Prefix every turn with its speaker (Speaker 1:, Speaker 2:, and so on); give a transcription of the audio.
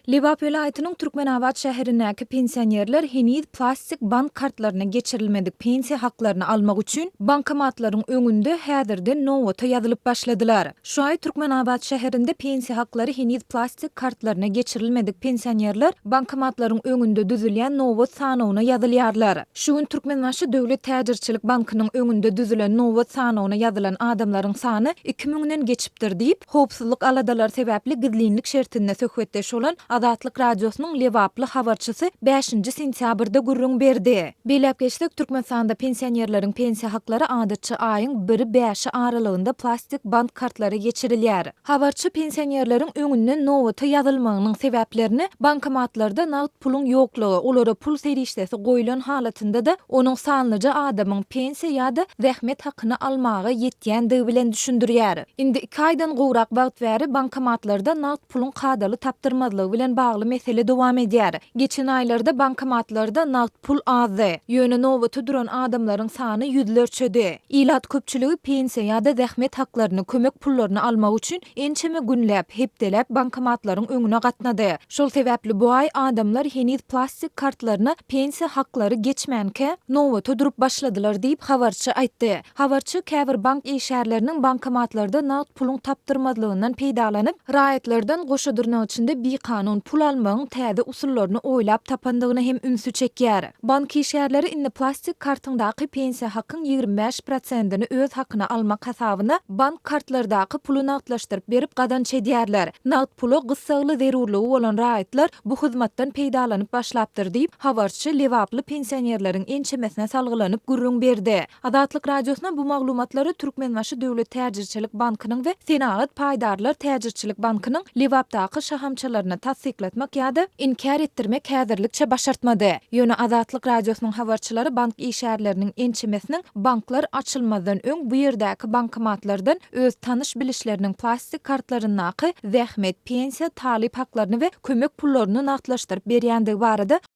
Speaker 1: Lebap welaýatynyň Türkmenabat şäherindäki pensionerler heniz plastik bank kartlaryna geçirilmedik pensiýa haklaryny almak üçin bankomatlaryň öňünde häzirden nobata ýazylyp başladylar. Şu aý Türkmenabat şäherinde pensiýa haklary heniz plastik kartlaryna geçirilmedik pensionerler bankomatlaryň öňünde düzülýän nobat sanawyna ýazylýarlar. Şu gün Türkmenbaşy döwlet täjirçilik bankynyň öňünde düzülen nobat sanawyna ýazylan adamlaryň sany iki müňden geçipdir diýip, howpsuzlyk aladalary sebäpli gizlinlik şertinde söhbetdeş bolan Azatlyk Radiosynyň lebaply habarçysy bäşinji sentýabrda gürrüň berdi. Belläp geçsek, Türkmenistanda pensionerleriň pensiýa haklary adatça aýyň biri-bäşi aralygynda plastik bank kartlara geçirilýär. Habarçy pensionerleriň öňünden nobata ýazylmagynyň sebäplerini bankomatlarda nagt puluň ýoklugy, olara pul serişdesi goýlan halatynda-da onuň sanlyja adamyň pensiýa ýa-da zähmet hakyny almaga ýetýändigi bilen düşündirýär. Indi iki aýdan gowrak wagt bäri bankomatlarda nagt puluň kadaly tapdyrmazlygy bilen bagly mesele dowam edýär. Geçen aýlarda bankomatlarda nagt pul azdy. Ýöne nobata duran adamlaryň sany ýüzlerçedi. Ilat köpçüligi pensiýa ýa-da zähmet haklaryny, kömek pullaryny almak üçin ençeme günläp, hepdeläp bankomatlaryň öňüne gatnady. Şol sebäpli bu aý adamlar heniz plastik kartlaryna pensiýa haklary geçmänkä, nobata durup başladylar diýip, habarçy aýtdy. Habarçy käbir bank işgärleriniň bankomatlarda nagt puluň tapdyrmazlygyndan peýdalanyp, raýatlardan goşa dyrnak içinde bikanun pul almagyň täze usullaryny oýlap tapandygyna hem ünsi çekýär. Bank işgärleri indi plastik kartyňdaky pensiýa hakyň 25 prosentini öz hakyna almak hasabyna bank kartlardaky puly nagtlaşdyryp berip gazanç edýärler. Nagt pula gyssagly zerurlygy bolan raýatlar bu hyzmatdan peýdalanyp başlapdyr diýip, habarçy lebaply pensionerleriň ençemesine salgylanyp gürrüň berdi. Azatlyk Radiosyna bu maglumatlary Türkmenbaşy döwlet täjirçilik bankynyň we Senagat paýdarlar täjirçilik bankynyň Lebapdaky şahamçalaryna tassyklatmak ýa-da inkär etdirmek häzirlikçe başartmady. Ýöne Azatlyk Radiosynyň habarçylary bank işgärleriniň ençemesiniň banklar açylmazdan öň bu ýerdäki bankomatlardan öz tanyş-bilişleriniň plastik kartlaryndaky zähmet, pensiýa, talyp haklaryny we kömek pullaryny nagtlaşdyryp berýändigi barada.